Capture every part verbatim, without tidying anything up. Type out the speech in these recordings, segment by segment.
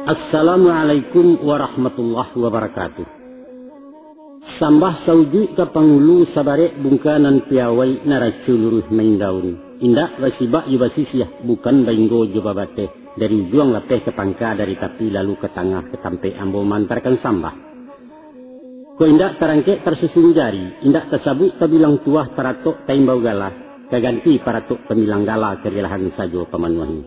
Assalamualaikum warahmatullahi wabarakatuh. Sambah saujuik ka pangulu, sabarek bungka nan piawai, naraco luruih main daun. Indak basibak jo basisiah, bukan bainggo jo babateh. Dari ujuang lapeh ka pangka, dari tapi lalu ka tangah, ka tampek ambo maantakan sambah. Kok indak tarangkek tarsusun jari, indak tasabuik tabilang tuah, taratok taimbau gala, ka ganti paratok pamilang gala, karilahan sajo pamanuahi.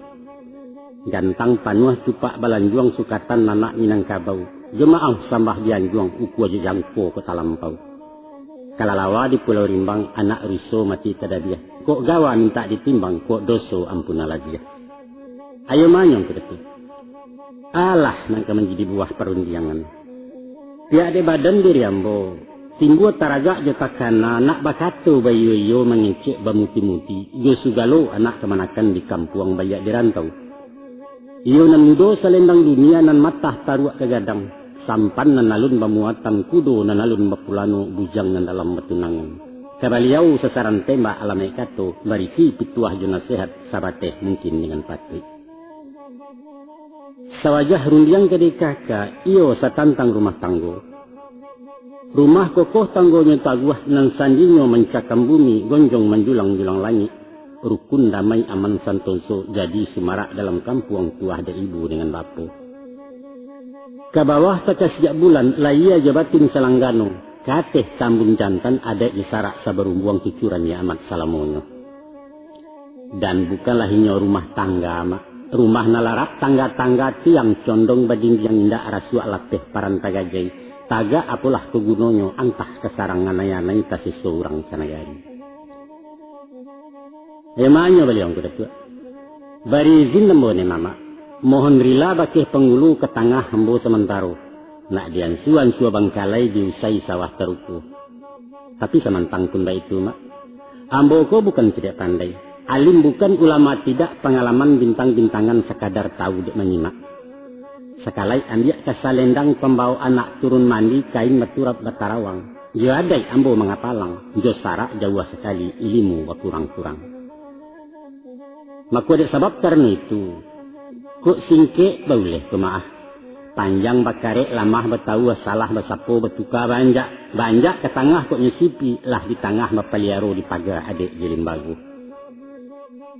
Gantang panuah cupak balanjuang, sukatan anak Minangkabau. Jo maaf sambah dianjuang, ukua jo jangko kok talampau. Kalalawa di Pulau Rimbang, anak ruso mati tadabiah. Kok gawa mintak ditimbang, kok doso ampunlah labiah. Ayo manyong ka datu. Alah nan ka manjadi buah parundiangan. Pihak dek badan diri ambo, timbua taragak jo takana, nak bakato baiyo-iyo, mangecek bamuti-muti, jo sugalo anak kamanakan di kampuang baliak di rantau. Iyo nan mudo salendang dunia, nan matah taruak ka gadang, sampan nan alun bamuatan, kudo nan alun bapulano, bujang nan dalam batunangan. Ka baliau sasaran tembak alamaik kato, barisi pituah jo nasehat, sabateh mungkin dengan patuik. Sawajah rundiang ka dikaka, iyo satantang rumah tanggo. Rumah kokoh tanggonyo taguah, nan sandinyo mancakam bumi, gonjong manjulang-julang langik. Rukun damai aman santoso, jadi sumarak dalam kampuang, tuah dek ibu dengan bapo. Ka bawah takasiak bulan, lahia jo batin salanggano, ka ateh tambun jantan, adaik jo sarak sabarumbuang, cucuran nyo amat salamonyo. Dan bukanlah inyo rumah tangga, Mak. Rumah nan larak tangga-tangga, tiang condong badindiang, indak rasuak lapeh paranta gajai. Tagak apolah ko gunonyo, antah ka sarang anai-anai, taseso urang sanagari. Emanyo baliau ko Datuak. Bari izin ambo ni, Mamak. Mohon rila bakeh pangulu ka tangah ambo samantaro. Nak diansua-ansua bangkalai, diusai sawah taruko. Tapi samantang pun baitu, Mak, ambo ko bukan tidak pandai. Alim bukan, ulama tidak, pangalaman bintang-bintangan, sakadar tahu dek manyimak. Sakalai ambiak ka salendang, pambawok anak turun mandi, kain baturap batarawang. Jo adaik ambo mangapalang, jo sarak jauah sakali, ilimu bakurang-kurang. Mako dek sabab karano itu, kok singkek bauleh ko maah, panjang bakarek, lamah batauah, salah basapo, batuka baanjak, baanjak ka tangah kok nyo sipi, lah di tangah bapaliaro, di paga adaik jo limbago.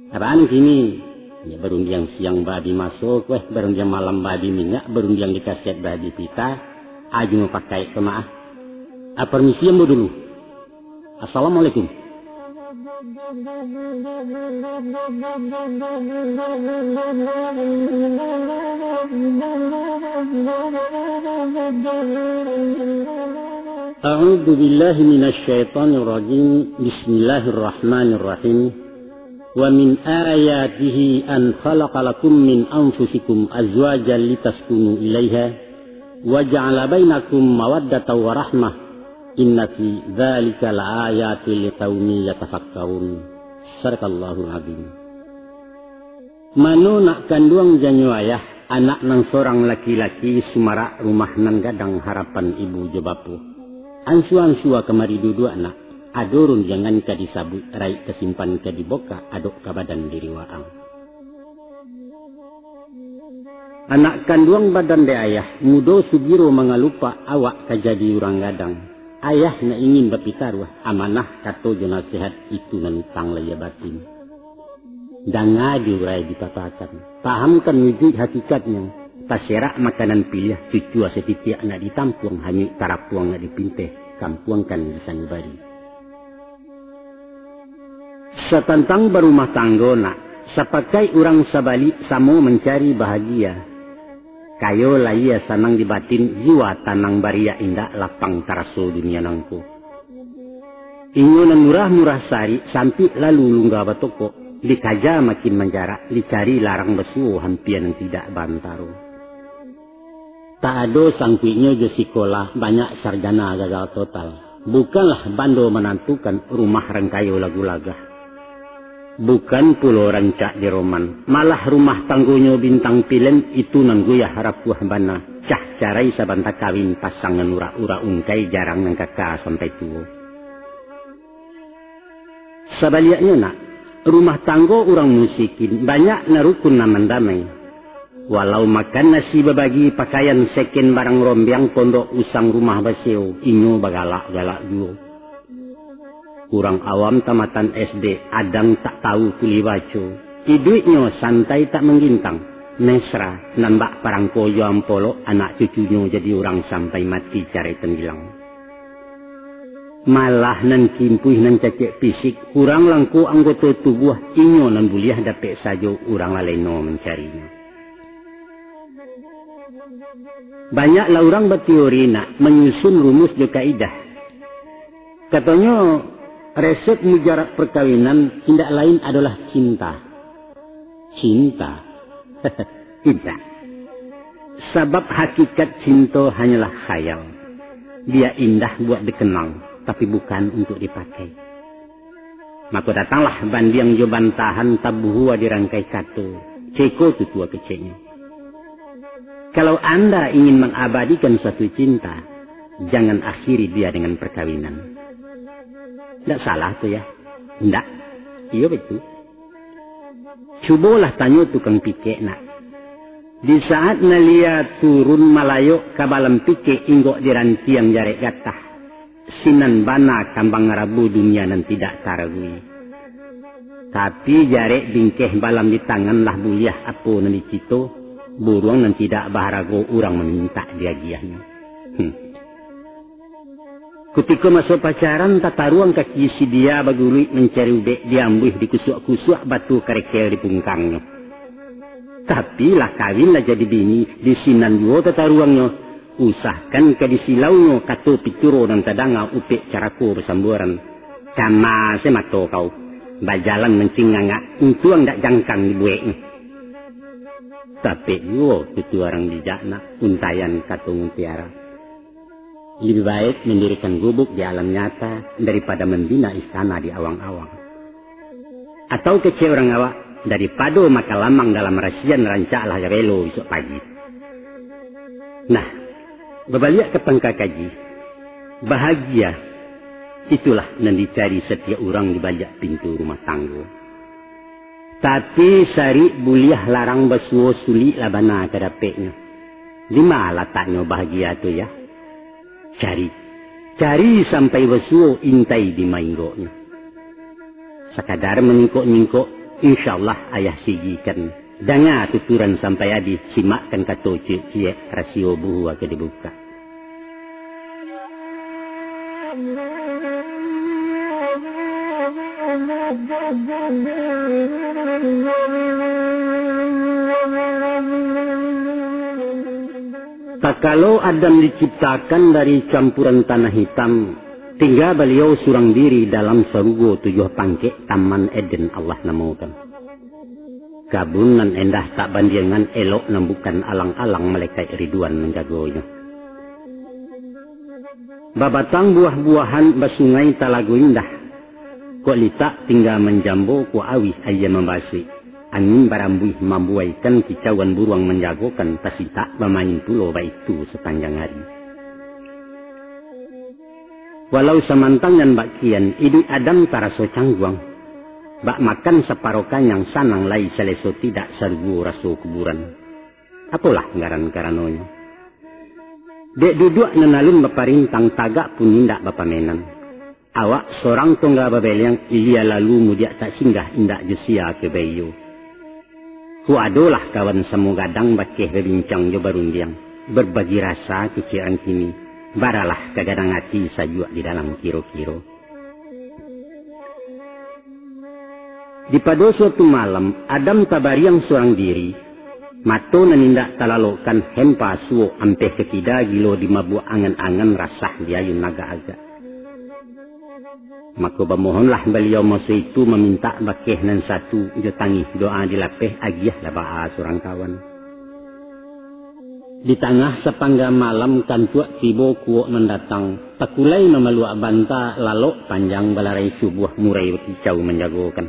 Abaan kini, nyo barundiang siang babi maso, kueh barundiang malam babi minyak, barundiang di kaset babi pita, aju mapakaik ko maah. Ah, permisi ambo dulu. Assalamualaikum. A'udzu billahi minasy syaithanir rajim. Bismillahirrahmanirrahim. Wa min ayatihi an khalaqa lakum min anfusikum azwajan litaskunu ilaiha, wa ja'ala bainakum mawaddatan wa rahmah, inna fi dzalika laayatil liqaumin yatafakkarun. Sadaqallahul adzim. Mano nak kanduang janyo ayah, anak nan sorang laki-laki, sumarak rumah nan gadang, harapan ibu jo bapo. Ansua-ansua kamari duduak nak, ado rundiangan ka disabuik, raik tasimpan ka dibokak, adok ka badan diri waang. Anak kanduang badan dek ayah, mudo sugiro mangalupak, awak ka jadi urang gadang. Ayah nak ingin bapitaruah, amanah kato jo nasihat, itu nan utang lahia batin. Danga diurai dipapakan, pahamkan wujuik hakikatnyo, taserak makanan piliah, cucua satitiak nak ditampuang, hanyuik tarapuang nak dipinteh, kampuangkan di sanubari. Satantang barumah tanggo nak, sapakaik urang sabalik, samo mancari bahagia. Kayo lahia sanang di batin, jiwa tanang bariak, indak lapang taraso dunia nangko. Inyo nan murah-murah sarik, sampik lalu lungga batokok, dikaja makin manjarak, dicari larang basuo, hampia nan tidak baantaro. Tak ado sangkuiknyo jo sikolah, banyak sarjana gagal total. Bukanlah bando manantukan, rumah rang kayo lagu lagah. Bukan pulo rancak di roman, malah rumah tanggonyo bintang pilem, itu nan goyah rapuah bana. Cah carai sabanta kawin, pasang nan urak-urak ungkai, jarang nan kaka sampai tuo. Sabaliaknyo nak, rumah tanggo urang musikin banyak nan rukun nan mandamai. Walau makan nasi babagi, pakaian seken barang rombiang, pondok usang rumah baseo, inyo bagalak-galak juo. Urang awam tamatan S D, adang tak tahu tuli baco. Iduiknyo santai tak manggintang, mesra, nan bak parangko jo ampolok, anak cucunyo jadi urang sampai mati carai tanggilang. Malah nan kimpuih, nan cacek fisik, kurang langko anggoto tubuah, inyo nan buliah dapek sajo, urang lalai no mancarinyo. Banyaklah urang bateori nak manyusun rumus jo kaidah. Katonyo, resep mujarab perkawinan indak lain adolah cinta. Cinta. Indak. Sabab hakikat cinto hanyolah khayal. Dia indah buat dikenang, tapi bukan untuk dipakai. Mako datanglah bandiang jo bantahan, tabuhua di rangkai kato, ceko tutua keceknyo. Kalau anda ingin mengabadikan suatu cinta, jangan akhiri dia dengan perkawinan. Ndak salah tu, ya? Ndak. Iyo, betul. Cubolah tanyo tukang pikek nak. Di saat nalia turun malayok ka balam pikek, inggok di rantiang jarek gatah. Sinan bana kambang rabo dunia nan tidak taragui. Tapi jarek bingkeh balam di tangan lah buliah apo nan dicito, buruang nan tidak baharago urang mamintak diagiahnyo. Hmm. Kutiko maso pacaran, tataruang kaki si dia baguluik mancari ubek, diambuih dikusuak-kusuak batu karekel di pungkangnyo. Tapi lah kawin, lah jadi bini, di sinan juo tataruangnyo, usahkan ka disilaunyo, kato pituro nan tadanga, upek carako basambuaran. Kama se mato kau, bajalan mancingangak, untuang dak jangkang dibueknyo. Tapek juo tutu urang bijak nak, untaian kato mutiara. Lebih baik mendirikan gubuk di alam nyata daripada membina istana di awang-awang. Atau kecek urang awak, daripado makan lamang dalam rasian, rancaklah gabelo bisuak pagi. Nah, babaliak ka pangka kaji, bahagia itulah nan dicari satiok urang di baliak pintu rumah tanggo. Tapi sarik buliah larang basuo, sulik lah bana ka dapeknyo. Dima lataknyo bahagia tu, yah? Cari. Cari sampai basuo, intai di mainggoknyo. Sakadar manyingkok-nyingkok, insyaallah ayah sigikan. Danga tuturan sampai abih, simakkan kato ciek-ciek, rasio buhua ka dibukak. Takalo Adam diciptakan dari campuran tanah hitam, tingga baliau surang diri dalam sarugo tujuah pangkek, Taman Eden Allah namokan. Kabun nan endah tak bandiangan, elok nan bukan alang-alang, malaikat Ridwan manjagonyo. Babatang buah-buahan, basungai talago indah. Kok litak tingga manjambo, kok auih aia mambasuik. Angin barambuih mambuaikan, kicauan buruang manjagokan, tasitak bamain pulo baitu sapanjang ari. Walau samantang nan bak kian, iduik Adam taraso cangguang. Bak makan saparo kanyang, sanang lai saleso tidak, sarugo raso kuburan. Apolah ngaran karanonyo? Dek duduak nan alun baparintang, tagak pun indak bapamenan. Awak sorang tongga babeleang, ilia lalu mudiak tak singgah, indak jo sia ka baiyo. Kok adolah kawan samo gadang, bakeh babincang jo barundiang, barbagi rasa kecek urang kini, baralah ka gadang ati, sajuak di dalam kiro-kiro. Di pado suatu malam, Adam tabariang surang diri, mato nan indak talalokkan, hempa suok ampeh ka kida, gilo dimabuak angan-angan, rasah diayun agak-agak. Mako bamohonlah baliau maso itu, mamintak bakeh nan satu, jo tangih doa dilapeh, agiahlah baa surang kawan. Di tangah sapangga malam, kantuak tibo kuok nan datang, takulai mamaluak banta, lalok panjang balarai subuah, murai bakicau manjagokan.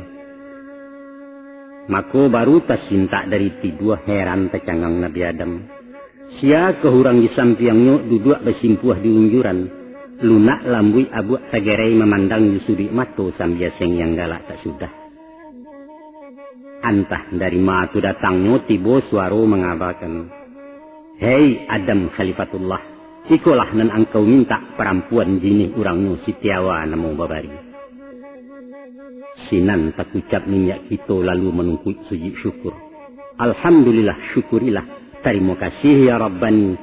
Mako baru tasintak dari tidua, heran tacangang Nabi Adam. Sia ka urang di sampiangnyo, duduak basimpuah di unjuran. Lunak lambuik abuak tagerai mamandang di suduik mato sambia sengiang galak tak sudah. Antah dari ma tu datangnyo tibo suaro mangabakan, "Hei Adam Khalifatullah, ikolah nan angkau mintak parampuan jinih urangnyo Siti Hawa namo babari." Sinan takucap niniak kito lalu manungkuik sujud syukur. Alhamdulillah, syukurilah. Tarimo kasih ya Rabbani.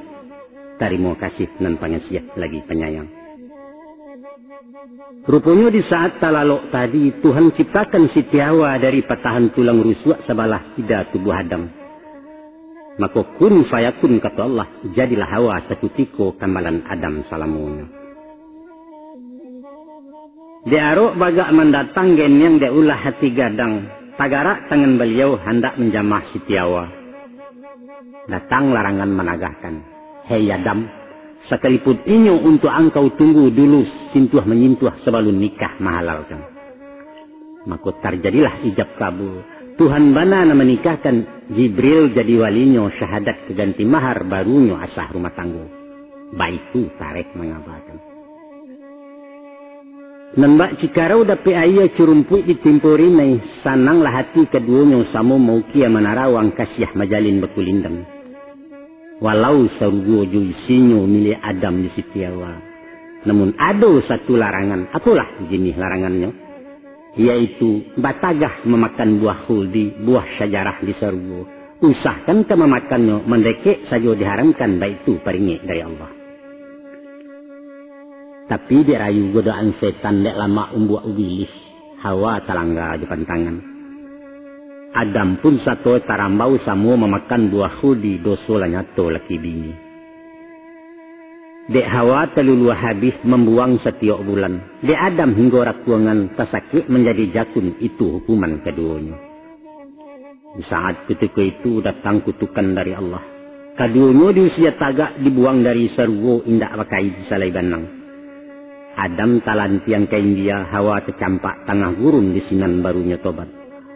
Tarimo kasih nan pangasiah lagi panyayang. Ruponyo di saat talalok tadi, Tuhan ciptakan Siti Hawa dari patahan tulang rusuak sabalah kida tubuah Adam. Mako kun fayakun kato Allah, jadilah Hawa sakutiko kambalan Adam salamonyo. Dek arok bagak mandatang geniang dek ulah hati gadang, tagarak tangan baliau handak manjamah Siti Hawa. Datang larangan managahkan, "Hei Adam, sakalipun inyo untuak angkau tunggu dulu sintuah-manyintuah sabalun nikah mahalalkan." Mako tarjadilah ijab kabul. Tuhan bana nan manikahkan, Jibril jadi walinyo, syahadat ka ganti mahar, barunyo asah rumah tanggo. Baitu tarikh mangabakan. Nan bak cikarau dapek aia curumpuik di timpo rinai, sananglah hati kaduonyo samo maukia manarawang kasiah majalin bakulindang. Walau sarugo jo isinyo milik Adam di Siti Hawa, namun ado satu larangan, apolah jinih larangannyo? Yaitu batagah mamakan buah khuldi, buah syajarah di sarugo. Usahkan ka mamakannyo, mandekek sajo diharamkan, baitu paringek dari Allah. Tapi dek rayu godaan setan, dek lamak umbuak ubilih, Hawa talangga jo pantangan. Adam pun sato tarambau samo mamakan buah khuldi, doso lah nyato laki bini. Dek Hawa taluluah habih mambuang satiok bulan, dek Adam hinggo rakuangan tasakik manjadi jakun, itu hukuman kaduonyo. Di saat kutiko itu datang kutukan dari Allah. Kaduonyo diusia tagak dibuang dari sarugo indak bakain salai banang. Adam talantiang ka India, Hawa tacampak tangah gurun di sinan barunyo tobat.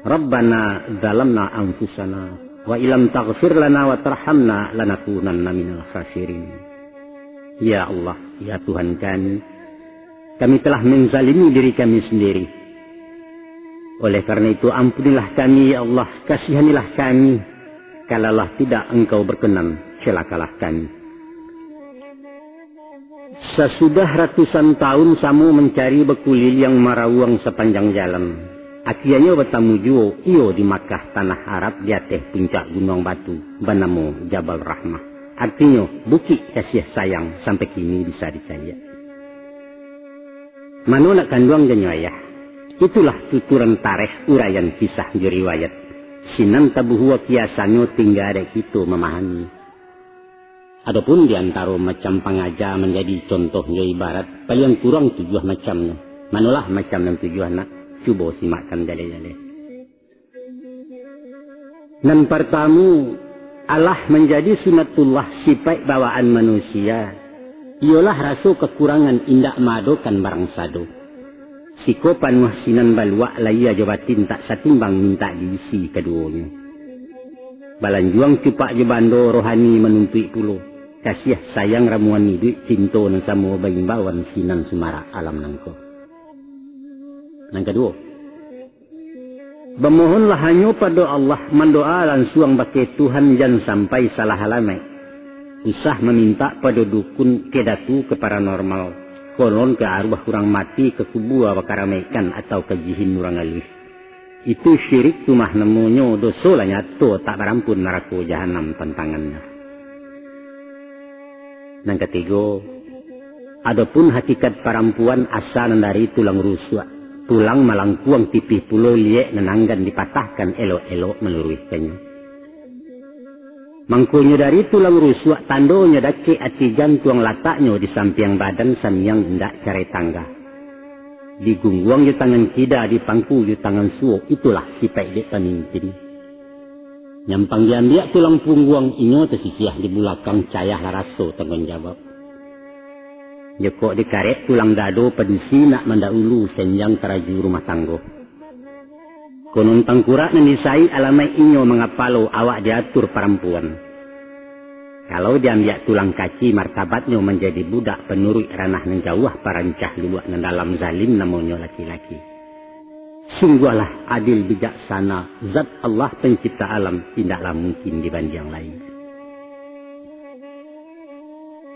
Rabbana zalamna anfusana wa illam taghfir lana wa tarhamna lanakunanna minal khasirin. Ya Allah, ya Tuhan kami, kami telah menzalimi diri kami sendiri. Oleh karena itu, ampunilah kami, ya Allah, kasihanilah kami. Kalaulah tidak, Engkau berkenan, celakalah kami. Sasudah ratusan tahun samo mancari bakuliliang marawuang sapanjang jalan, akianyo batamu juo iyo di Makkah, tanah Arab, di ateh puncak gunuang batu, banamo Jabal Rahmah. Artinyo, Bukik Kasiah Sayang, sampai kini bisa dicaliak. Mano nak kanduang janyo ayah? Itulah tuturan tarikh, uraian kisah jo riwayat. Sinan tabuhua kiasannyo, tingga dek kito mamahami. Adopun di antaro macam pangaja manjadi contoh jo ibarat, paliang kurang tujuah macamnyo. Manolah macam nan tujuah nak? Cubo simakkan jaleh-jaleh. Nan partamu, alah manjadi sunatullah sipaik bawaan manusia, iyolah raso kakurangan indak maadokan barang sado. Siko panuah sinan baluak, lahia jo batin tak satimbang, mintak diisi kaduonyo. Balanjuang cupak jo bando, rohani manuntuik pulo. Kasiah sayang ramuan iduik, cinto nan samo baimbauan, sinan sumarak alam nangko. Nan kaduo, bamohonlah hanyo pado Allah, mandoa lansuang bakeh Tuhan, jan sampai salah alamaik. Usah mamintak pado dukun, ka datu, ka paranormal, konon ka aruah urang mati, ka kubua bakaramaikkan, atau ka jihin urang aluih. Itu syirik tu mah namonyo, doso lah nyato tak barampun, narako jahanam tantangannyo. Nan katigo, adopun hakikat parampuan asa nan dari tulang rusuak, tulang malangkuang tipih pulo, liek nan anggan dipatahkan, elok-elok maluruihkannyo. Mangkonyo dari tulang rusuak, tandonyo dakek ati jantuang, lataknyo di sampiang badan, samiang indak carai tangga. Digungguang jo tangan kida, dipangku jo tangan suo, itulah sipaik dek pamimpin. Nyampang diambiak tulang pungguang, inyo tasisiah di bulakang, cayah lah raso tangguang jawab. Jokok dikarek tulang dado, padusi nak mandahulu, senjang taraju rumah tanggo. Konon tangkurak nan disaik, alamaik inyo mangapalo, awak diatur parampuan. Kalau diambiak tulang kaci, martabatnyo manjadi budak, panuruik ranah nan jauah, parancah luluak nan dalam, zalim namonyo laki-laki. Sungguahlah adil bijaksana, zat Allah pencipta alam, indaklah mungkin dibandiang lai.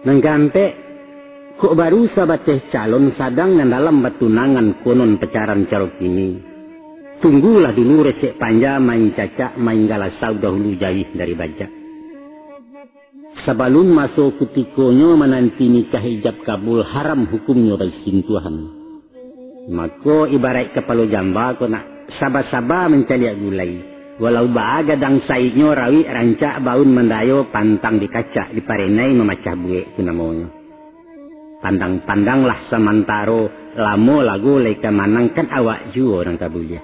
Nan kaampek, kok baru sabateh calon, sadang nan dalam batunangan, konon pacaran caro kini. Tunggulah dulu resek panja, main cacak, main galasau, dahulu jauah dari bajak. Sabalun maso kutikonyo, mananti nikah ijab kabul, haram hukumnyo basintuahan. Mako, ibaraik kapalo jamba ko nak, saba-saba mancaliak gulai. Walau baa gadang saiknyo, rawik rancak baun mandayo, pantang dikacak diparenai, mamacah buek tu namonyo. Pandang-pandanglah samantaro, lamo lago lai ka manang, kan awak juo nan ka buliah.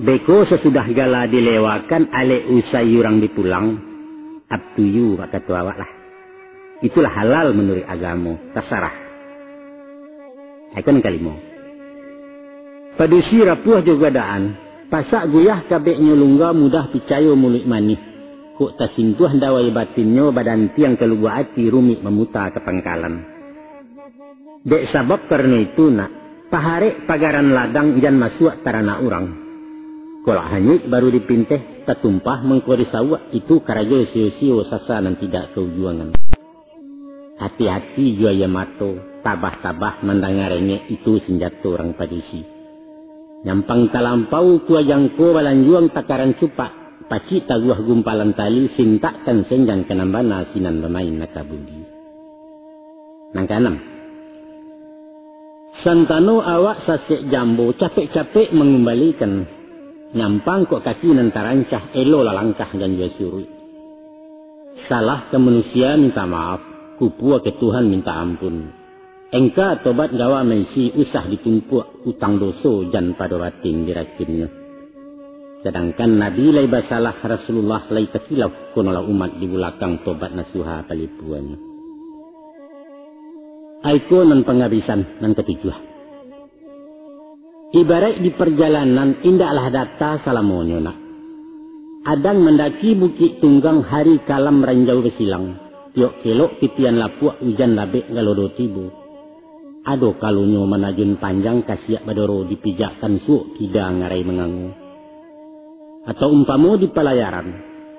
Beko sasudah gala dilewakan, alek usai urang dipulang, up to you, bak kato awak lah. Itulah halal manuruik agamo, tasarah. Iko nan kalimo. Padusi rapuah jo gadaan, pasak guyah kabeknyo lungga, mudah picayo muluik manih. Kok tasintuah dawai batinnyo, badantiang ka lubuak ati, rumik mamuta ka pangkalan. Dek sabab karano itu nak, paharek pagaran ladang, jan masuak taranak urang. Kok lah hanyuik baru dipinteh, tatumpah mangko disauak, itu karajo sio-sio, sasa nan tidak kaujuangan. Hati-hati jo aia mato, tabah-tabah mandanga rengek, itu sanjato urang padusi. Nyampang talampau kua jangko, balanjuang takaran supak, pacik taguah gumpalan tali, sintakkan senjang ka nan bana, sinan bamain naka budi. Nan kaanam, santano awak sasek jambo, capek-capek mangumbalikan, nyampang kok kaki nan tarancah, elo lah langkah ganjua suruik. Salah ka manusia minta maaf, kupua ka Tuhan minta ampun. Engka tobat gawa maisi, usah ditumpuak utang doso, jan pado batin diracunnyo. Sadangkan Nabi lai basalah, Rasulullah lai takilauf, konolah umat di bulakang tobat nasuha palipuannyo. Aiko nan pangabisan nan katujuah. Ibaraik di parjalanan, indaklah data salamonyo nak. Adang mandaki Bukik Tunggang, hari kalam ranjau basilang, tiok kelok titian lapuak, ujan labek galodo tibo. Ado kalonyo manajun panjang, kasiak badoro dipijakkan, suok kida ngarai mangango. Atau umpamo di palayaran,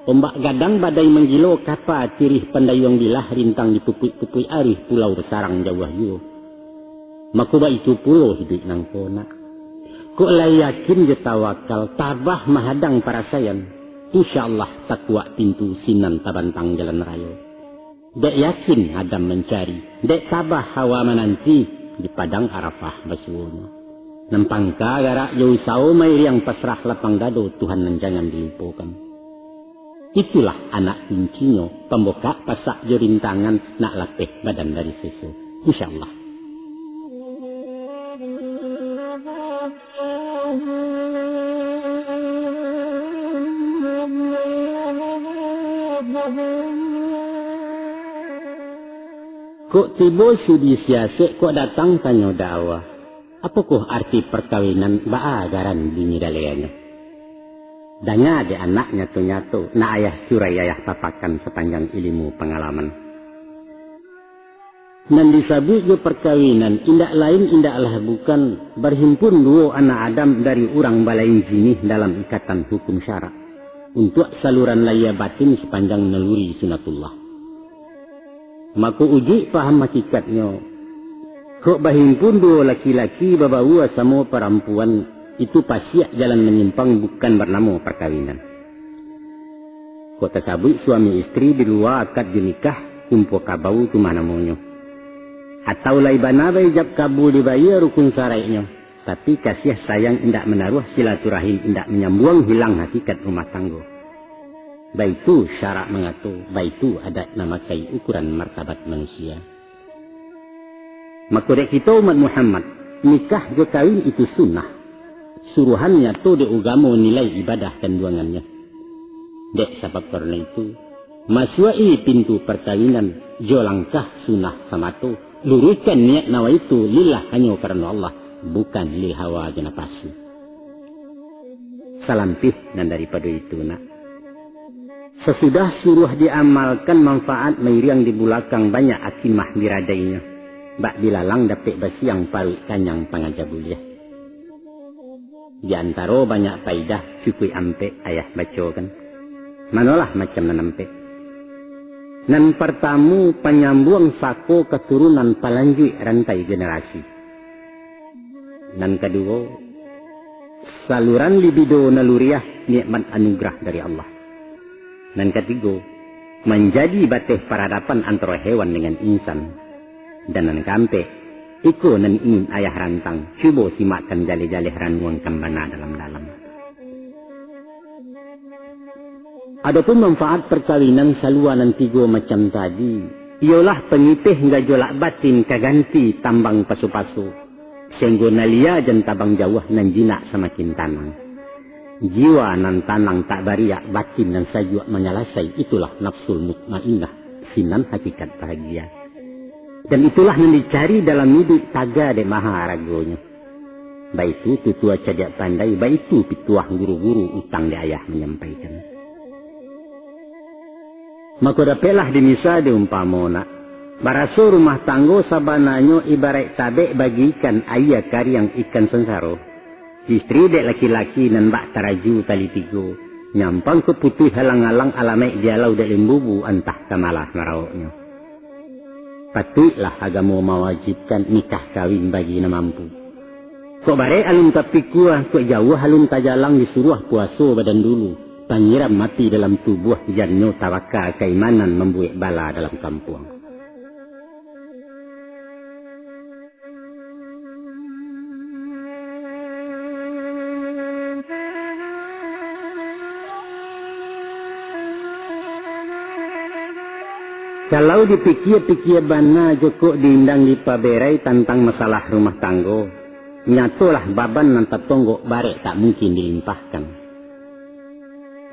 ombak gadang badai manggilo, kapa tirih pandayuang bilah, rintang dipupuik-pupuik aruih, pulau basarang jauah juo. Mako baitu pulo hiduik nangko nak. Kok lai yakin jo tawakal, tabah mahadang parasaian, insya Allah takuak pintu, sinan tabantang jalan rayo. Dek yakin Adam mancari, dek tabah Hawa mananti, di padang Arafah basuonyo. Nan pangka garak jo usawo, mairiang pasrah lapang dado, Tuhan nan jangan dilupokan. Itulah anak kuncinyo, pambukak pasak jo rintangan, nak lapeh badan dari seso. Insya Allah. Kok tibo sudi siasek, kok datang tanyo dawa. Apokoh arti parkawinan, baa garan bunyi daleanyo? Danga dek anak nyato-nyato, nak ayah curai ayah papakan, sapanjang ilimu pangalaman. Nan disabuik jo parkawinan, indak lain indaklah bukan, barhimpun duo anak Adam dari urang balain jinih dalam ikatan hukum syarak, untuak saluran lahia batin sapanjang naluri sunatullah. Mako ujuik paham hakikatnyo, kok bahimpun duo laki-laki, babaua samo parampuan, itu pasiak jalan manyimpang, bukan barnamo parkawinan. Kok tasabuik suami istri di lua akad jo nikah, kumpua kabau tu mah namonyo. Atau lai bana baijab kabul dibayia rukun saraiknyo, tapi kasiah sayang indak manaruah, silaturahim indak manyambuang, hilang hakikat rumah tanggo. Baitu syarak mangato, baitu adat mamakai ukuran martabat manusia. Mako dek kito umat Muhammad, nikah jo kawin itu sunnah. Suruhan nyato dek ugamo nilai ibadah kanduangannyo. Dek sabab karano itu, masuak-i pintu parkawinan jo langkah sunnah samato, luruihkan niat nawaitu lillah hanyo karano Allah, bukan lil hawa jo napasu. Salampih nan daripado itu nak, Sasudah suruah diamalkan, manfaat mairiang di bulakang, banyak akimah biradainyo. Bak bilalang dapek basiang, paruik kanyang pangaja buliah. Di antaro banyak paidah, cukuik ampek ayah bacokan. Manolah macam nan ampek. Nan partamo, panyambuang sako katurunan, palanjuik rantai generasi. Nan kaduo, saluran libido naluriah, nikmat anugerah dari Allah. Nan katigo, manjadi bateh paradapan antaro hewan dengan insan. Dan nan kaampek, iko nan ingin ayah rantang, cubo simakkan jaleh-jaleh, ranuangkan bana dalam-dalam. Adopun manfaat parkawinan salua nan tigo macam tadi, iyolah pangiteh gajolak batin ka ganti tambang paso-paso, sahinggo nan lia jan tabang jauah, nan jinak samakin tanang. Jiwa nan tanang tak bariak, batin nan sajuak manyalasai, itulah nafsul mutmainnah, sinan hakikat bahagia. Dan itulah nan dicari dalam iduik, taga dek maha aragonyo. Baitu tutua cadiak pandai, baitu pituah guru-guru, utang di ayah manyampaikan. Mako dapeklah dimisa diumpamo nak, baraso rumah tanggo sabananyo ibaraik tabek bagikan aia kariang ikan sansaro. Istri dek laki-laki nan bak taraju tali tigo, nyampang ka putuih alang-alang, alamaik dialau dek limbubu, antah ka malah marawoknyo. Patuiklah agamo mawajibkan nikah kawin bagi nan mampu. Kok barek alun tapikua, kok jauah alun tajalang, disuruah puaso badan dulu, panyiram api dalam tubuah, jannyo tabaka kaimanan, mambuek bala dalam kampuang. Kalau dipikia-pikia bana jo kok diindang dipaberai tantang masalah rumah tanggo, nyatolah baban nan tatonggok barek tak mungkin dilimpahkan.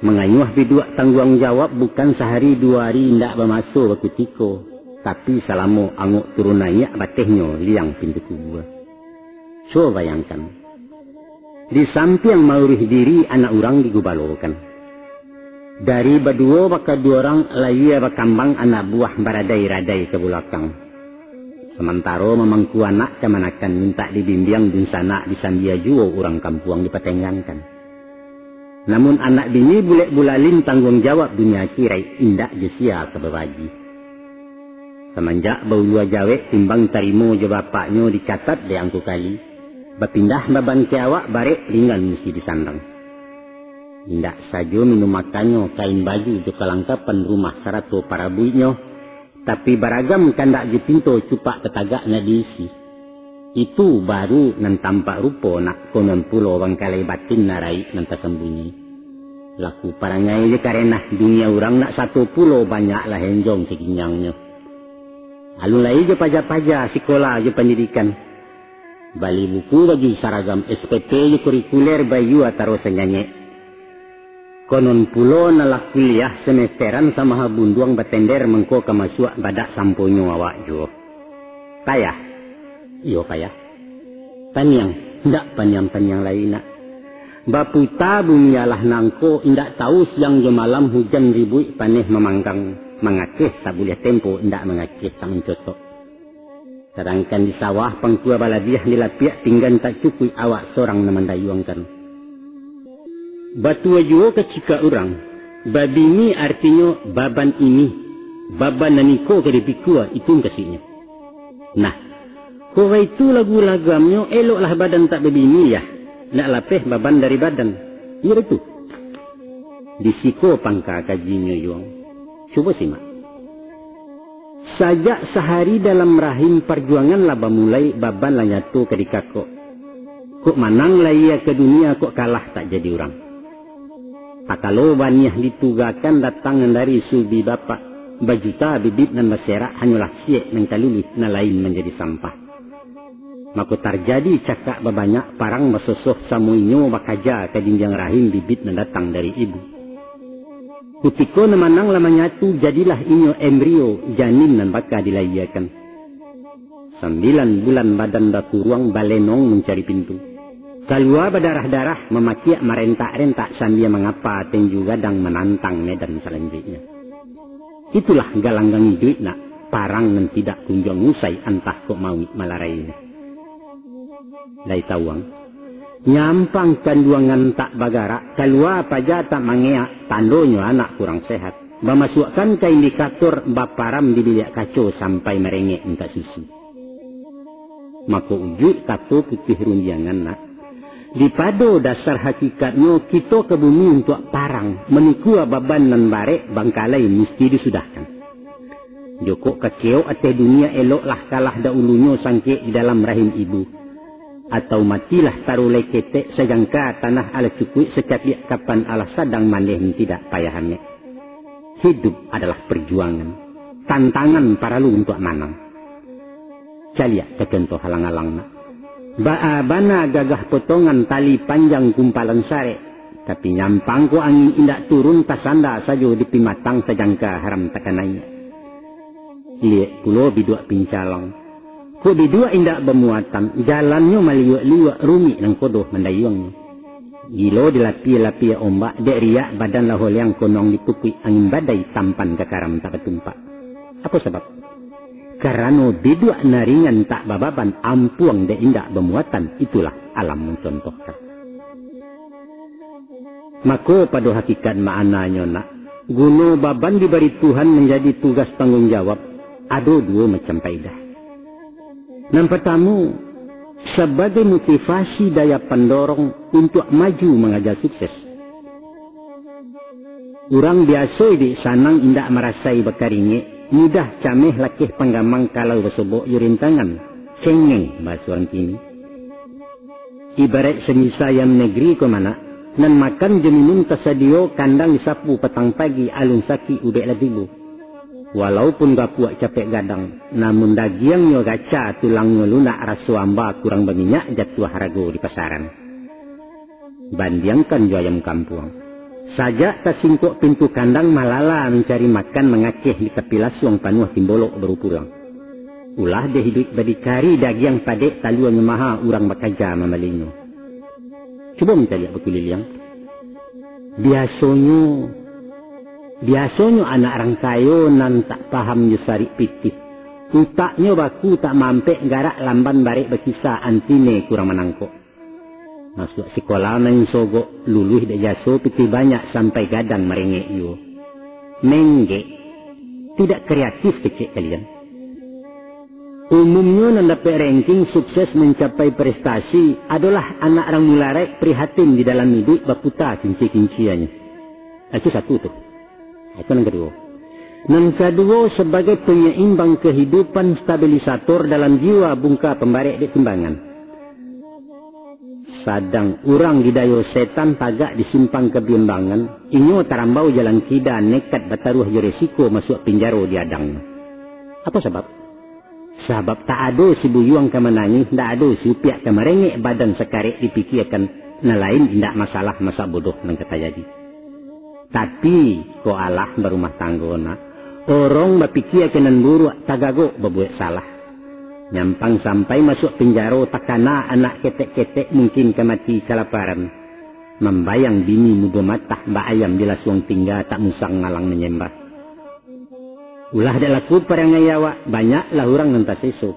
Mangayuah biduak tangguang jawab bukan sahari duo hari indak bamaso bakutiko, tapi salamo angok turun naiak batehnyo liang pintu kubua. Cubo bayangkan, di sampiang mauruih diri anak urang digubalokan. Dari baduo bakaduo urang layie bakambang anak buah baradai-radai ka bulakang. Samantaro mamangku anak kamanakan mintak dibimbiang dunsanak disambia juo urang kampuang dipatenggankan. Namun anak bini bulek bulalin tangguang jawab dunia akiraik indak jo sia ka babagi. Samanjak baulua jawek timbang tarimo jo bapaknyo dicatat dek angku kali, bapindah baban ka awak barek ringan musti disandang. Indak sajo minum makannyo, kain baju jo kalangkapan rumah sarato parabuiknyo, tapi baragam kandak jo pinto cupak tatagak nak diisi. Itu baru nan tampak rupo nak, konon pulo bangkalai batin nan raik nan tasambunyi. Laku parangai jo karenah dunia urang nak sato pulo banyaklah enjong saginjangnyo. Alun lai jo paja-paja sikola jo pandidikan. Bali buku baju saragam S P P jo kurikuler baiyo ataro sanyanyek. Konon pulo nan lah kuliah semesteran samaha bunduang batender mangko ka masuak badak samponyo awak juo. Payah. Iyo payah. Paniang, indak paniang-paniang lai nak. Baputa bumi alah nangko, indak tahu siang jo malam hujan ribuik paneh mamanggang, mangakeh tak buliah tempo, indak mangakeh tak mancotok. Sadangkan di sawah pangkua balabiah, di lapiak pinggan tak cukuik, awak sorang nan mandayuangkan. Batua juo kacikak urang, babini artinyo baban ini, baban nan iko ka dipikua, itu mukasuiknyo. Nah, kok baitu lagu lagamnyo, eloklah badan tak babini yah, nak lapeh baban dari badan. Iyo itu. Di siko pangka kajinyo, Yuang. Cubo simak. Sajak sahari dalam rahim, parjuangan lah bamulai, baban lah nyato ka dikakok. Kok manang lahia ka dunia, kok kalah tak jadi urang. Takalo baniah ditugakan, datang nan dari sulbi bapak, bajuta bibit nan baserak, hanyolah siek nan ka luluih, nan lain manjadi sampah. Mako tarjadi cakak babanyak, parang basosoh, samo inyo bakaja ka jinjiang rahim bibit nan datang dari ibu. Kutiko nan manang lah manyatu, jadilah inyo embrio, janin nan baka dilahiakan. Sambilan bulan badan bakuruang, balenong mancari pintu. Kalua badarah-darah, mamakiak marentak-rentak sambia mangapa tinju gadang manantang medan salanjuiknyo. Itulah galanggang iduik nak, parang nan tidak kunjuang usai, antah kok mauik malarainyo. Lai tawuang. Nyampang kanduangan tak bagarak, kalua paja tak mangeak, tandonyo anak kurang sehat. Bamasuakkan ka indikator, baparam di biliak kaco sampai marengek mintak susu. Mako ujuik kato putuih rundiangan nak, dipado dasar hakikatnyo kito ka bumi untuak parang, manikua baban nan barek, bangkalai musti disudahkan. Jokok kakeok ateh dunia, eloklah kalah dahulunyo sangkek di dalam rahim ibu. Atau matilah tarulai ketek, sajangka tanah alah cukuik, sacapiak kapan alah sadang mandeh, tidak payah amek. Hidup adalah perjuangan, tantangan paralu untuak manang. Caliak ka contoh alang-alang nak. Baa bana gagah potongan tali panjang kumpalan sarek, tapi nyampang ko angin indak turun, tasanda sajo di pimatang, sajangka haram takanai. Liek pulo biduak pincalang. Kok biduak indak bamuatan, jalannyo maliuak-liuak, rumik nan kodoh mandayuangnyo. Gilo dilapia-lapia ombak, dek riak badan lah holeang, konong dipukuik angin badai, tampan ka karam tak batumpak. Apo sabab? Karano biduak nan ringan tak bababan, ampuang dek indak bamuatan, itulah alam mancontohkan. Mako, pado hakikat maknanyo nak, guno baban dibari Tuhan manjadi tugas tangguang jawab, ado duo macam paidah. Nan partamo, sabagai motivasi daya pandorong untuak maju mangaja sukses. Urang biaso iduik sanang indak marasai bakaringek, mudah cameh lakeh panggamang kalau basobok jo rintangan, cengeng bahaso urang kini. Ibaraik samisa ayam negeri ko manak, nan makan jo minun tasadio, kandang disapu patang pagi, alun sakik ubek lah tibo. Walaupun gapuak capek gadang, namun dagiangnyo gaca, tulangnyo lunak, raso amba kurang baminyak, jatuah harago di pasaran. Bandiangkan jo ayam kampuang. Sajak tasingkok pintu kandang, malala mancari makan, mangakeh di tapi lasuang, panuah timbolok baru pulang. Ulah dek iduik badikari, dagiang padek taluanyo maha, urang bakaja mambalinyo. Cubo mancaliak bakuliliang. Biasonyo, biasonyo anak rang kayo nan tak paham jo sarik pitih. Utaknyo baku tak mampek, garak lamban barek bakisa, antine kurang manangkok. Masuak sikola main sogok, luluih dek jaso, pitih banyak sampai gadang marengek juo. Menggek, tidak kreatif kecek kalian. Umumnyo nan dapek ranking sukses mancapai prestasi adolah anak rang mularaik prihatin di dalam iduik baputa kinci-kinciannyo. Itu satu tu. Itu nan kaduo. Nan kaduo, sabagai panyaimbang kahidupan, stabilisator dalam jiwa, bungka pambarek dek timbangan. Sadang urang didayo setan tagak di simpang kabiambangan, inyo tarambau jalan kida, nekat bataruah jo resiko masuak pinjaro di adang. Apo sabab? Sabab tak ado si buyuang ka manangih, ndak ado si upiak ka marengek, badan sakarek dipikiakan, nan lain indak masalah, masa bodoh nan ka tajadi. Tapi, kok alah barumah tanggo nak, urang bapikia ka nan buruak, tagagok babuek salah. Nyampang sampai masuak pinjaro, takana anak ketek-ketek, mungkin ka mati kalaparan. Mambayang bini mudo matah, bak ayam di lasuang tingga, tak musang ngalang manyembah. Ulah dek laku parangai awak, banyaklah urang nan taseso.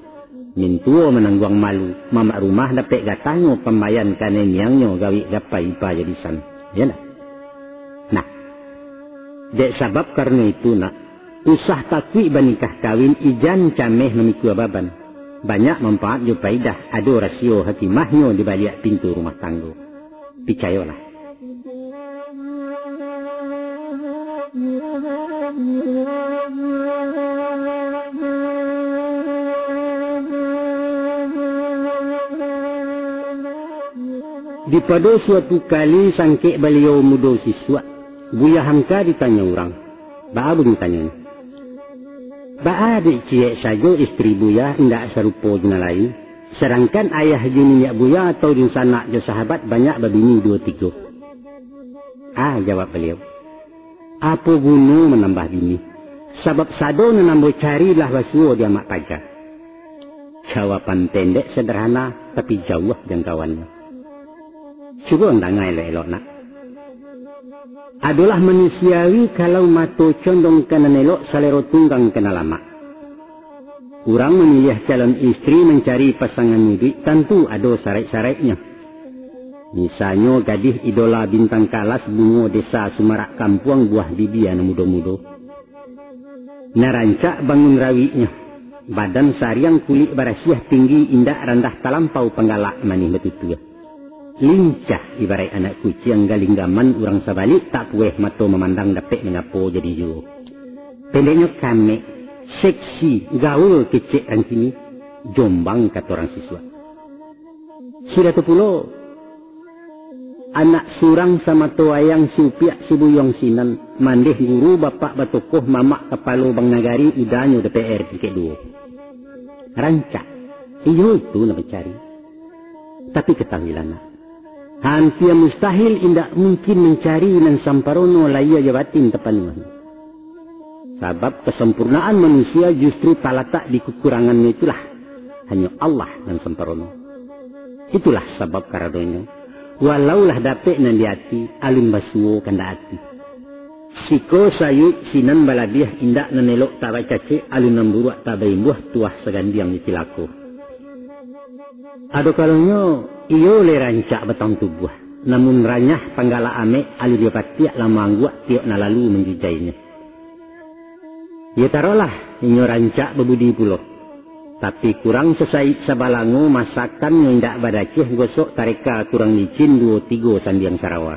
Mintuo manangguang malu, mamak rumah dapek gatahnyo, pambayan kanai miangnyo, gawik gapai ipa jadisan. Iyo ndak? Nah, dek sabab karano itu nak, usah takuik banikah kawin, ijan cameh mamikua baban. Banyak manfaat jo paidah, ado rasio hakimahnyo di baliak pintu rumah tanggo. Picayolah. Dipado suatu kali sangkek baliau mudo sisuak, Buya Hamka ditanyo urang. Baa bunyi tanyo? Baa dek ciek sajo istri Buya indak sarupo jo nan lain, sadangkan ayah jo niniak Buya atau dunsanak jo sahabat banyak babini duo tigo? Ah, jawab baliau, apo guno manambah bini? Sabab sado nan ambo cari lah basuo di amak paja. Jawaban pendek sederhana, tapi jauah jangkauannyo. Cubo ang danga elok-elok, nak. Adolah manusiawi kalau mato condong ka nan elok, salero tunggang ka nan lamak. Urang mamiliah calon istri mancari pasangan iduik tantu ado saraik-saraiknyo. Misalnyo gadih idola bintang kalas, bungo desa sumarak kampuang, buah bibia nan mudo-mudo. Nan rancak bangun rawiknyo, badan sariang kulik barasiah, tinggi indak randah talampau, panggalak manih batutua. Lincah ibaraik anak kuciang, galinggaman urang sabalik, tak pueh mato mamandang, dapek manyapo jadi juo. Pendeknyo kamek, seksi, gaul kecek rang kini, jombang kato rang sisuak. Sudah tu pulo, anak surang samato wayang, si upiak si buyuang sinan, mandeh guru bapak batokoh, mamak kapalo bank nagari, udanyo D P R tingkek duo. Rancak, iyo itu nan mancari. Tapi katahuilah, nak, hampia mustahil indak mungkin mancari nan samparono, lahia jo batin tapanuah. Sabab kasampurnaan manusia justru talatak di kakurangannyo itulah. Hanyo Allah nan samparono. Itulah sabab karanonyo, walau lah dapek nan di ati, alun basuo kandak ati. Siko sayuik sinan balabiah, indak nan elok tak bacacek, alun nan buruak tak baimbuah, tuah sagandiang jo cilako. Ado kalonyo, iyo lai rancak batang tubuah, namun ranyah panggalak amek, alun jo patiak lah maangguak, tiok nan lalu manjujainyo. Iyo tarolah, inyo rancak babudi pulo. Tapi kurang sasaik sabalango, masakannyo indak badaceh, gosok tareka kurang licin, duo tigo sandiang sarawa.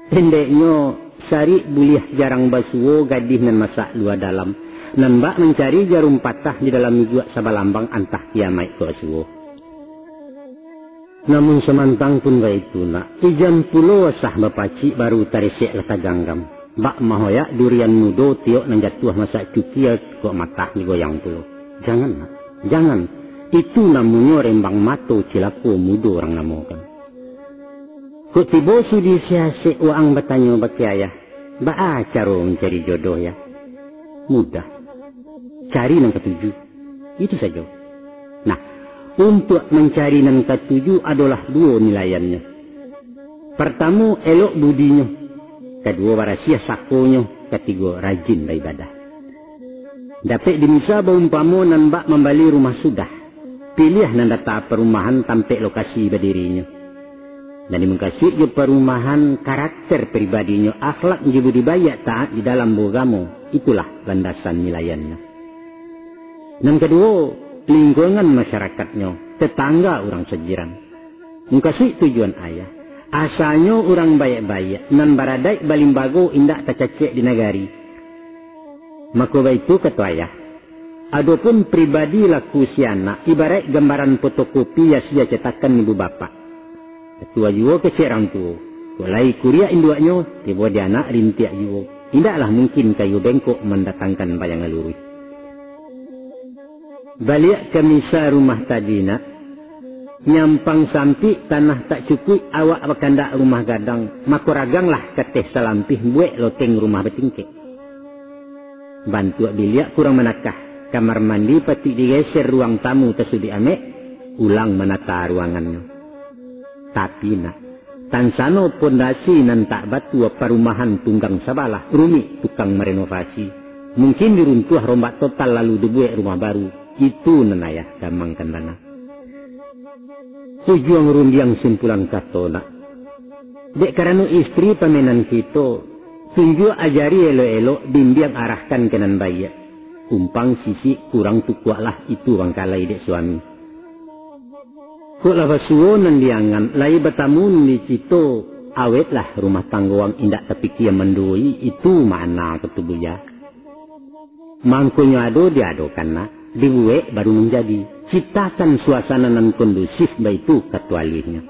Pendeknyo, sarik buliah jarang basuo, gadih nan masak lua dalam, nan bak mancari jarum patah, di dalam ijuak sabalambang, antah kiamaik ko basuo. Namun samantang pun baitu, nak, ijam pulo asah bapacik, baru taresek lah taganggam. Bak mahoyak durian mudo, tiok nan jatuah masak cukia, kok matah digoyang pulo. Jangan, nak, jangan. Itu namonyo rembang mato, cilako mudo urang namokan. Kok tibo sudi siasek, waang batanyo bakeh ayah, baa caro mancari jodoh, yah? Mudah. Cari nan katuju. Itu sajo. Nah, untuak mancari nan katuju adolah duo nilaiannyo. Partamo, elok budinyo. Kaduo, barasiah sakonyo. Katigo, rajin baibadah. Dapek dimisa baumpamo nan bak mambali rumah sudah. Piliah nan data parumahan, tampek lokasi badirinyo. Nan dimukasuik jo parumahan, karakter pribadinyo, akhlak jo budi baiak, taat di dalam baugamo, itulah landasan nilaiannyo. Nan kaduo, lingkungan masyarakatnyo, tetangga urang sajiran. Mukasuik tujuan ayah, asalnyo urang baiak-baiak, nan baradaik balimbago, indak tacacek di nagari. Mako baitu kato ayah, adopun pribadi laku si anak, ibaraik gambaran fotokopi, asia cetakan ibu bapak. Batua juo kecek rang tuo, kok lai kuriak induaknyo, tibo di anak rintiak juo. Indaklah mungkin kayu bengkok mandatangkan bayangan luruih. Baliak ka misa rumah tadi, nak. Nyampang sampik, tanah tak cukuik, awak bakandak rumah gadang, mako raganglah kateh salampih, buek loteng rumah batingkek. Bantuak biliak kurang manakah, kamar mandi patuik digeser, ruang tamu tasuduik amek, ulang manata ruangannyo. Tapi, nak, tansano pondasi nan tak batua, parumahan tunggang sabalah, rumik tukang marenovasi. Mungkin diruntuah rombak total, lalu dibuek rumah baru. Itu nan ayah gamangkan danga. Ujuang rundiang simpulan kato, nak. Dek karano istri pamenan kito, tunjuak ajari elok-elok, bimbiang arahkan ka nan baiak. Kumpang sisik kurang tukuaklah, itu bangkalai dek suami. Kok lah basuo nan diangan, lai batamu nan dicito, awetlah rumah tanggo ang, indak tapikia manduoi, itu makna kato buya. Mangkonyo ado diadokan, nak, dibuek baru manjadi. Ciptakan suasana nan kondusif, baitu kato aluihnyo.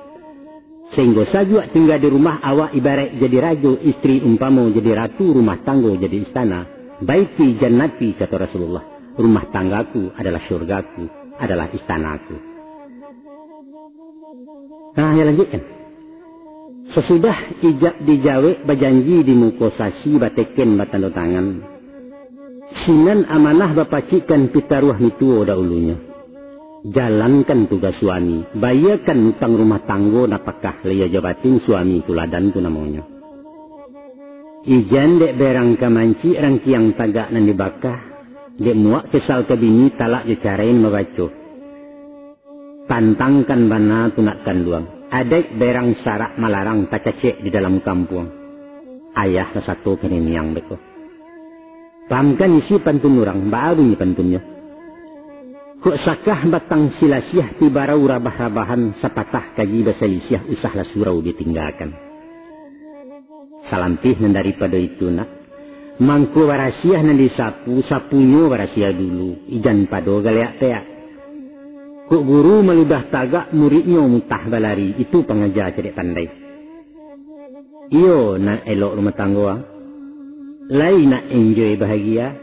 Sahinggo sajuak tingga di rumah, awak ibaraik jadi rajo, istri umpamo jadi ratu, rumah tanggo jadi istana. Baiti jannati, kato Rasulullah, rumah tanggaku adalah syurgaku, adalah istanaku. Nah, ya lanjutkan. Sasudah ijab dijawek, bajanji di muko sasi, bateken batando tangan, sinan amanah bapacikkan, pitaruah mituo dahulunyo. Jalankan tugas suami, bayiakan utang rumah tanggo, napakah lai jo batin suami, tuladan tu namonyo. Ijan dek berang ka mancik, rangkiang tagak nan dibakah, dek muak kesal ka bini, talak jo carai nan babaco. Tantangkan bana tu nak kanduang, adaik berang sarak malarang, tacacek di dalam kampuang. Ayah lah sato ka niniang beko. Pahamkan isi pantun urang, baa bunyi pantunnyo. Kok sakah batang silasiah, tibarau rabah-rabahan, sapatah kaji basalisiah, usahlah surau ditinggakan. Salampih nan daripado itu nak, mangko barasiah nan disapu, sapunyo barasiah dulu, ijan pado galeak peak. Kok guru maludah tagak, muridnyo mutah balari, itu pangaja cadiak pandai. Iyo, nak elok rumah tanggo, ah. Lai nak enjoy bahagia,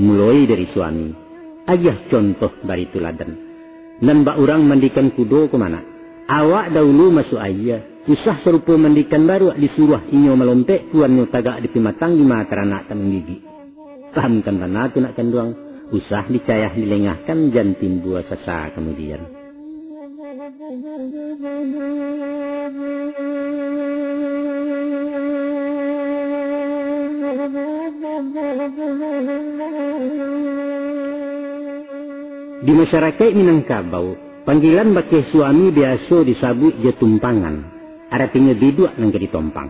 muloi dari suami. Agiah contoh bari tuladan. Nan bak urang mandikan kudo ko mah nak. Awak dahulu masuak aia, usah sarupo mandikan baruak, disuruah inyo malompek, kuannyo tagak di pimatang, dima taranak tak manggigik. Pahamkan bana tu nak kanduang, usah dicayah dilengahkan, jan timbua sasa kamudian. Di masyarakaik Minangkabau, panggilan bakeh suami biaso disabuik jo tumpangan, aratinyo biduak nan ka ditompang.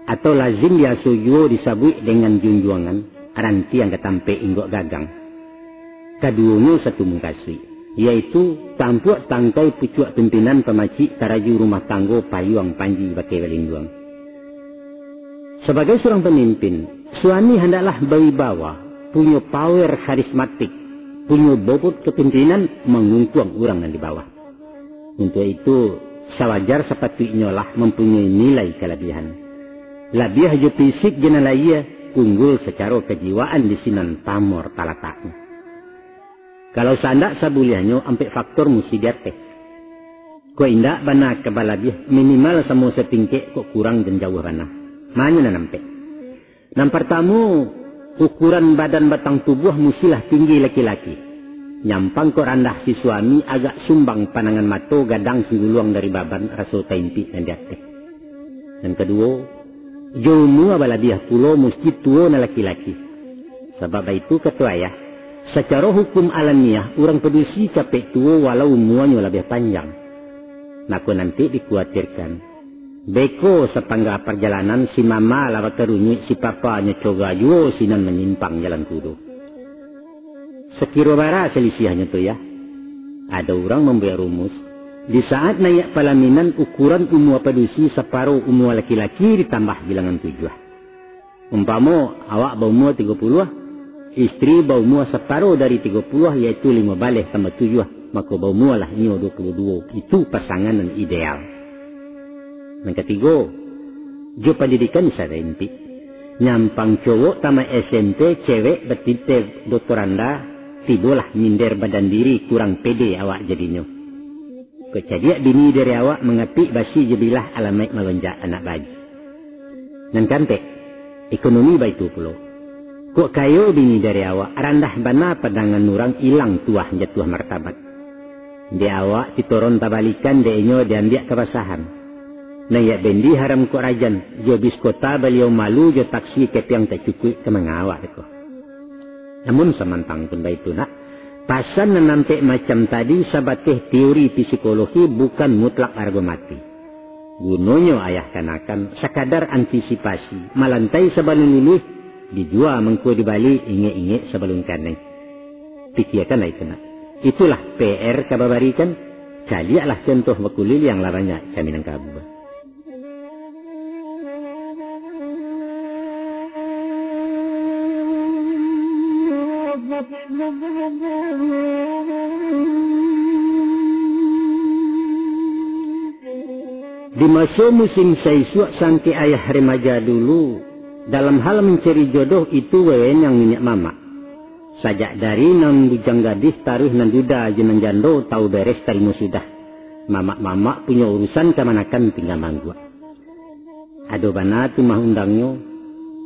Atau lazim biaso juo disabuik dengan junjuangan, rantiang ka tampek inggok gagang. Kaduonyo satu mukasuik, yaitu tampuak tangkai pucuak pimpinan pamacik taraju rumah tanggo payuang panji bakeh balinduang. Sabagai surang pamimpin, suami handaklah bawibawa, punyo power karismatik, punyo bobot kapimpinan mangungkuang urang nan di bawah. Untuak itu, sawajar sapatuiknyo lah mampunyoi nilai kalabiahan. Labiah jo fisik jo nan lahia, unggul sacaro kajiwaan di sinan pamor talataknyo. Kalau saandak sabuliahnyo ampek faktor musti diateh. Kok indak bana ka balabiah, minimal samo satingkek, kok kurang jan jauah bana. Manyo nan ampek. Nan partamo, ukuran badan batang tubuah mustilah tinggi laki-laki. Nyampang kok randah si suami, agak sumbang panangan mato, gadang singguluang dari baban, raso taimpik nan di ateh. Nan kaduo, jo umua balabiah pulo musti tuo nan laki-laki. Sabab baitu kato ayah, sacaro hukum alamiah urang padusi capek tuo walau umuanyo labiah panjang. Mako nanti dikuatirkan, beko sapangga parjalanan si mama lah bakarunyuik, si papa nyo coga juo sinan manyimpang jalan kudo. Sakiro bara salisiahnyo tu, yah? Ado urang mambuek rumus, di saat naiak palaminan ukuran umua padusi saparo umua laki-laki ditambah bilangan tujuah. Umpamo, awak baumua tigo puluah, istri baumua saparo dari tigo puluah, yaitu limo baleh tambah tujuah, mako baumualah inyo duo puluah duo. Itu pasangan nan ideal. Nan katigo, jo pandidikan sarentik. Nyampang cowok tamat S M P, cewek batiteh doktoranda, tibolah minder badan diri, kurang pede awak jadinyo. Kok cadiak bini dari awak mangapik basi jo bilah, alamaik malonjak anak baji. Nan kaampek, ekonomi baitu pulo. Kok kayo bini dari awak, randah bana pandangan urang, ilang tuah jatuah martabat. Dek awak titoron tabalikan, dek inyo diambiak kabasahan. Naiak bendi haram kok rajan, jo bis kota baliau malu, jo taksi kepiang tak cukuik, ka manga awak ko. Namun samantang pun baitu nak, pasan nan ampek macam tadi sabateh teori psikologi, bukan mutlak arago mati. Gunonyo ayah kanakan sakadar antisipasi, malantai sabalun luluih, dijua mangko dibali, ingek-ingek sabalun kanai. Pikiakanlah itu nak. Itulah P R ka babarikan, caliaklah contoh bakuliliang lah banyak ka Minangkabau. Di maso musim saisuak sangkek ayah remaja dulu, dalam hal mancari jodoh itu wewenang niniak mamak. Sajak dari nan bujang gadih taruih nan duda jo nan jando, tau beres tarimo sudah. Mamak-mamak punyo urusan, kamanakan tingga mangguak. Ado bana tu mah undangnyo,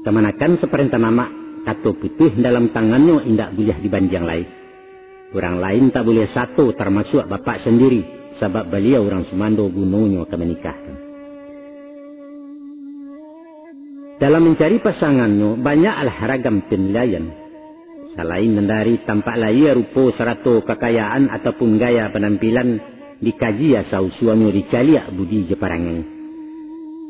kamanakan saparentah mamak, kato putuih dalam tangannyo indak buliah dibandiang lai. Urang lain tak buliah sato, tarmasuak bapak sandiri, sabab baliau urang sumando gunonyo ka manikahkan. Dalam mancari pasangannyo, banyaklah ragam panilaian. Salain nan dari tampak lahia, rupo, sarato kakayaan ataupun gaya panampilan, dikaji asa usuangnyo, dicaliak budi jo parangai.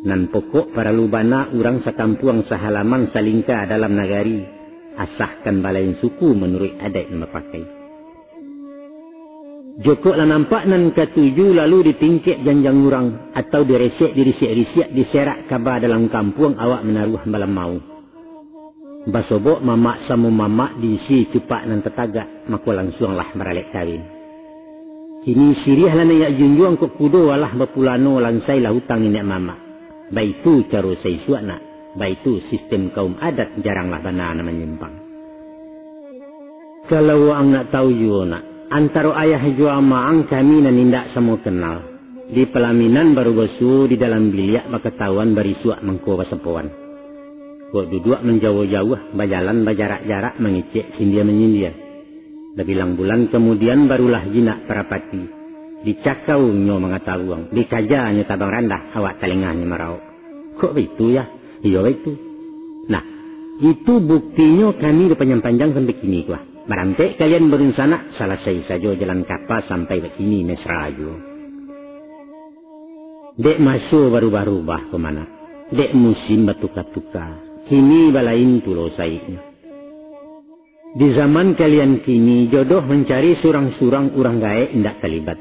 Nan pokok paralu bana urang sakampuang, sahalaman, salingka dalam nagari, asakan balain suku manuruik adaik nan bapakai. Jokok lah nampak nan katuju, lalu ditingkek janjang urang, atau diresek, dirisiak-risiak, diserak kaba dalam kampuang, awak manaruah balamau. Basobok mamak samo mamak, diisi cupak nan tatagak, mako lansuanglah baralek kawin. Kini siriah lah naiak junjuang, kok kudo alah bapulano, lansai lah utang niniak mamak. Baitu caro saisuak nak, baitu sistem kaum adat, jaranglah bana nan manyimpang. Kalau waang nak tahu juo nak, antaro ayah jo amaang kami nan indak samo kenal. Di palaminan baru basuo, di dalam biliak bakatahuan, barisuak mangko basapoan. Kok duduak manjauah-jauah, bajalan bajarak-jarak, mangecek sindia manyindia. Babilang bulan kamudian, barulah jinak parapati. Dicakau nyo mangataruang, dikaja nyo tabang randah, awak talengah nyo marauk. Kok baitu, yah? Iyo, baitu. Nah, itu buktinyo kami bapanjang-panjang sampai kini ko, ah. Barampek kalian badunsanak, salasai sajo jalan kapa, sampai bakini mesra juo. Dek maso barubah-rubah ko, Mamak. Dek musim batuka-tuka, kini balain pulo saiknyo. Di zaman kalian kini, jodoh mancari surang-surang, urang gaek indak talibat.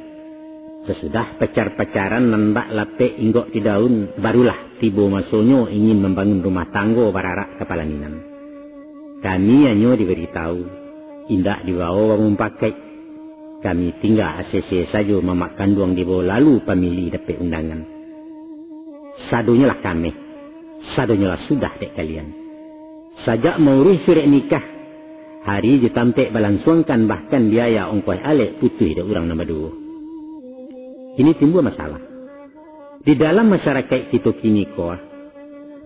Sasudah pacar-pacaran nan bak lapek inggok di daun, barulah tibo masonyo ingin mambangun rumah tanggo, bararak ka palaminan. Kami hanyo dibari tahu, indak dibawo bamupakaik. Kami tingga asese sajo, mamak kanduang dibawo, lalu pamilih dapek undangan. Sadonyo lah kameh, sadonyo lah sudah dek kalian. Sajak mauruih surek nikah, hari jo tampek balansuangkan, bahkan biaya ongkoh alek putuih dek urang nan baduo. Kini timbua masalah. Di dalam masarakaik kito kini ko,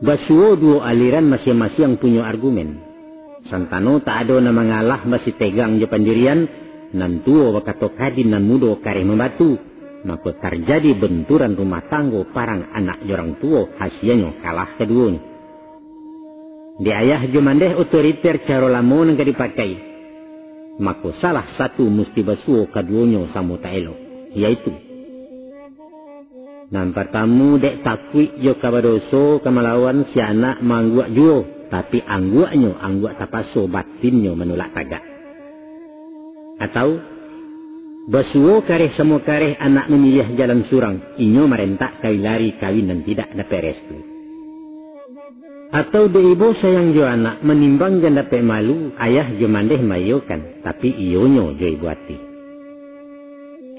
basuo duo aliran masiang-masiang punyo argumen. Santano tak ado nan mangalah basitegang jo pandirian, nan tuo bakato kadim, nan mudo kareh mambatu, mako tarjadi benturan rumah tanggo, parang anak jo urang tuo, hasianyo kalah kaduonyo. Dek ayah jo mandeh otoriter caro lamo nan ka dipakai, mako salah satu musti basuo, kaduonyo samo tak elok, yaitu, nan partamu, dek takuik jo ka badoso, ka malawan, si anak maangguak juo, tapi angguaknyo angguak tapaso, batinnyo manulak tagak. Atau, basuo kareh samo kareh, anak mamiliah jalan surang, inyo marentak kawin lari, kawin nan tidak dapek restu. Atau dek ibo sayang jo anak, manimbang jan dapek malu, ayah jo mandeh maiyokan, tapi iyonyo jo ibo ati.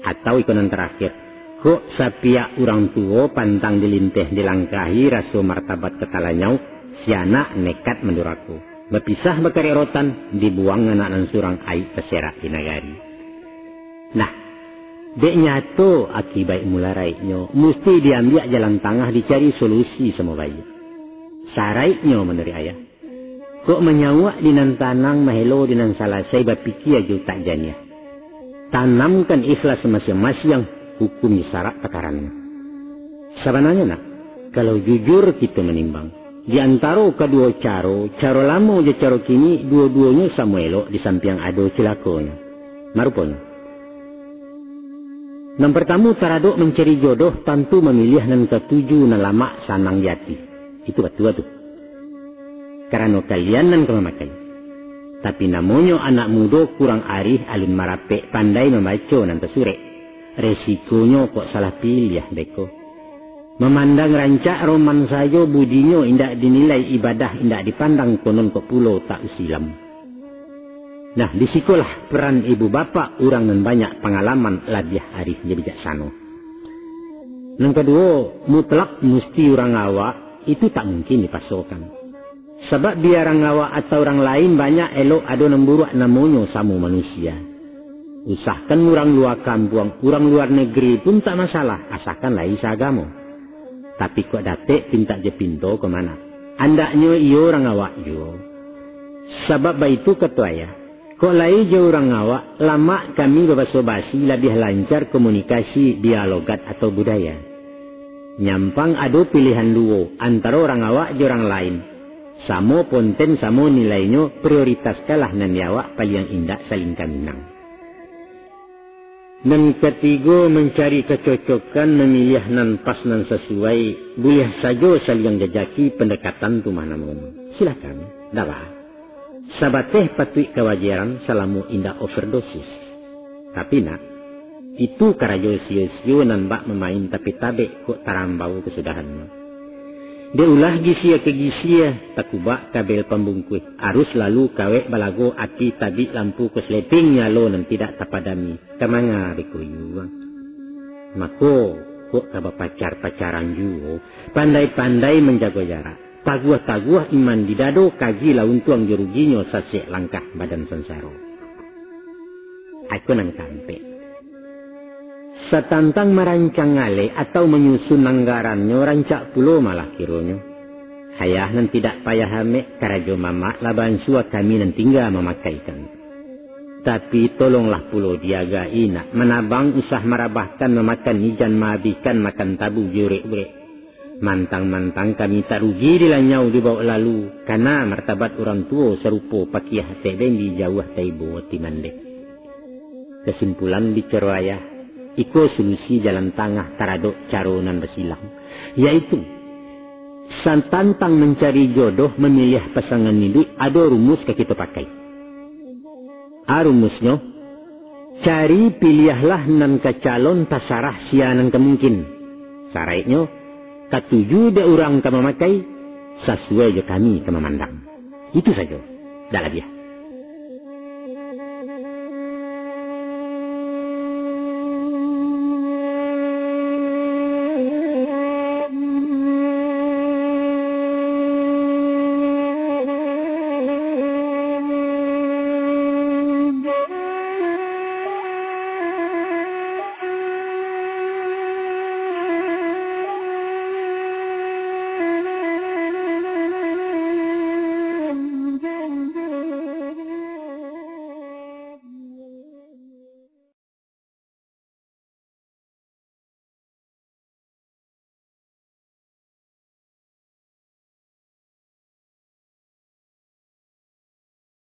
Atau iko nan tarakhir, kok sapiak urang tuo, pantang dilinteh dilangkahi, raso martabat ka talanyau, si anak nekat mandurako. Bapisah bakarek rotan, dibuang anak nan surang, aib taserak di nagari. Nah, dek nyato akibaik mularaiknyo, musti diambiak jalan tangah, dicari solusi samo baiak. Saraiknyo manuruik ayah, kok manyauak di nan tanang, mahelo di nan salasai, bapikia jo utak janiah. Tanamkan ikhlas masiang-masiang, hukum jo sarak takarannyo. Sabananyo nak, kalau jujur kito manimbang, di antaro kaduo caro, caro lamo jo caro kini, duo-duonyo samo elok, di sampiang ado cilakonyo. Maruponyo, nan partamu, taradok mancari jodoh, tantu mamiliah nan katuju, nan lamak sanang di ati. Itu batua tu. Karano kalian nan ka mamakai. Tapi namonyo anak mudo, kurang arih, alun marapek, pandai mambaco nan tasurek. Resikonyo kok salah piliah beko. Mamandang rancak roman sajo, budinyo indak dinilai, ibadah indak dipandang, konon kok pulo tak usilam. Nah, di sikolah peran ibu bapak, urang nan banyak pangalaman, labiah arih jo bijaksano. Nan kaduo, mutlak musti urang awak, itu tak mungkin dipasokan. Sabab bia urang awak atau urang lain banyak, elok ado nan buruak, namonyo samo manusia. Usahkan urang lua kampuang, urang luar negeri pun tak masalah, asakan lai saagamo. Tapi kok dapek pintak jo pinto ko, Mamak, andaknyo iyo urang awak juo. Sabab baitu kato ayah, Kok lai jo urang awak, lamak kami babaso basi labiah lancar komunikasi dialogat atau budaya. Nyampang ado pilihan duo antaro urang awak jo urang lain. Samo ponten, samo nilainyo, prioritaskanlah nan di awak paliang indak saling kaminang. Nan katigo, mancari kacocokan, mamiliah nan pas, nan sasuai, buliah sajo saliang jajaki, pandekatan tu mah namonyo. Silakan, daba. Sabateh patuik kawajaran, salamo indak overdosis. Tapi nak, itu karajo sio-sio nan bak mamain tapi tabek kok tarambau kasudahannyo. Dek ulah gisia ka gisia, takubak kabel pambungkuih, arus lalu kawek balago, api tabik lampu kosleting nyalo nan tidak tapadami. Ka manga beko yuang? Mako, kok ka bapacar-pacaran juo, pandai-pandai manjago jarak. Taguah-taguah iman di dado, kaji lah untuang jo ruginyo, sasek langkah badan sansaro. Ako nan kaampek. Satantang marancang alek atau manyusun anggarannyo, rancak pulo malah kironyo. Ayah nan tidak payah amek, karajo mamak lah baansua, kami nan tingga mamakaikan. Tapi tolonglah pulo diagai nak, manabang usah marabahkan, mamakan ijan maabihkan, makan tabu jo urek-urek. Mantang-mantang kami tak rugi dilanyau dibaok lalu, kana martabat urang tuo sarupo pakiah ateh bendi jauah taibo ati mandeh. Kasimpulan bicaro ayah, iko solusi jalan tangah taradok caro nan basilang, yaitu, satantang mancari jodoh, mamiliah pasangan iduik, ado rumus ka kito pakai. A rumusnyo, cari piliahlah nan ka calon, tasarah sia nan ka mungkin. Saraiknyo, katuju dek urang ka mamakai, sasuai jo kami ka mamandang. Itu sajo, dak labiah.